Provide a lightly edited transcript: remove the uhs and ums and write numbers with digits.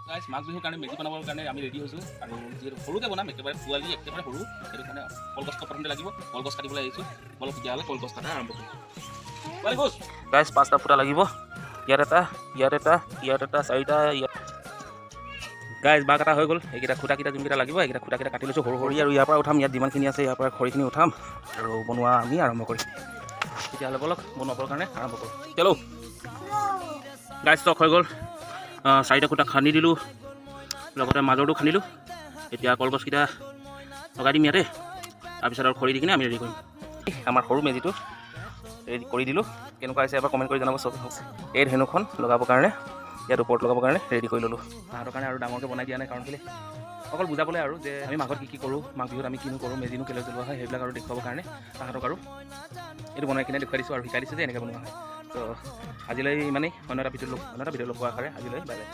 Guys, মাঘ বিহুৰ কাৰণে মেজি বনাবৰ কাৰণে আমি ৰেডি হৈছোঁ। আৰু যিহেতু সৰুকৈ বনাম, একেবাৰে পোৱালি, একেবাৰে সৰু, সেইটো কাৰণে কলগছ প্ৰথমতে লাগিব। কলগছ কাটিবলৈ আহিছোঁ। বলক তেতিয়াহ'লে, কলগছ কটা আৰম্ভ কৰিম। গাইজ, 5টা ফুটা লাগিব। ইয়াত এটা, ইয়াত এটা, ইয়াত এটা, চাৰিটা ইয়াত। গাইজ, বাঁহ কটা হৈ গ'ল। এইকেইটা খুটাকেইটা যোনকেইটা লাগিব, এইকেইটা খুটাকেইটা কাটি লৈছোঁ সৰু সৰু। আৰু ইয়াৰ পৰা উঠাম, ইয়াত যিমানখিনি আছে ইয়াৰ পৰা খৰিখিনি উঠাম আৰু বনোৱা আমি আৰম্ভ কৰিম। তেতিয়াহ'লে ব'লক, বনাবৰ কাৰণে আৰম্ভ কৰোঁ। চলো গাইজ, ষ্টক হৈ গ'ল। চাৰিটা খুটা খান্দি দিলোঁ, লগতে মাজৰটো খান্দিলোঁ। এতিয়া কলগছকেইটা লগাই দিম ইয়াতে। তাৰপিছত আৰু খৰি দি কিনে আমি ৰেডি কৰিম। আমাৰ সৰু মেজিটো ৰেডি কৰি দিলোঁ। কেনেকুৱা হৈছে এবাৰ কমেণ্ট কৰি জনাব চব। এই ধেনুখন লগাবৰ কাৰণে, ইয়াত ওপৰত লগাবৰ কাৰণে ৰেডি কৰি ল'লোঁ। তাহাঁতৰ কাৰণে আৰু ডাঙৰকৈ বনাই দিয়া নাই, কাৰণ কেলৈ অকল বুজাবলৈ আৰু যে আমি মাঘত কি কি কৰোঁ, মাঘ বিহুত আমি কিনো কৰোঁ, মেজিনো কেলৈ জ্বলোৱা হয়, সেইবিলাক আৰু দেখুৱাবৰ কাৰণে তাহাঁতক আৰু এইটো বনাই কিনে দেখুৱাই দিছোঁ আৰু শিকাই দিছোঁ যে এনেকৈ বনোৱা হয়। ত' আজিলৈ ইমানেই। অন্য এটা ভিডিঅ' লগ পোৱাৰ আশাৰে আজিলৈ বাই বাই।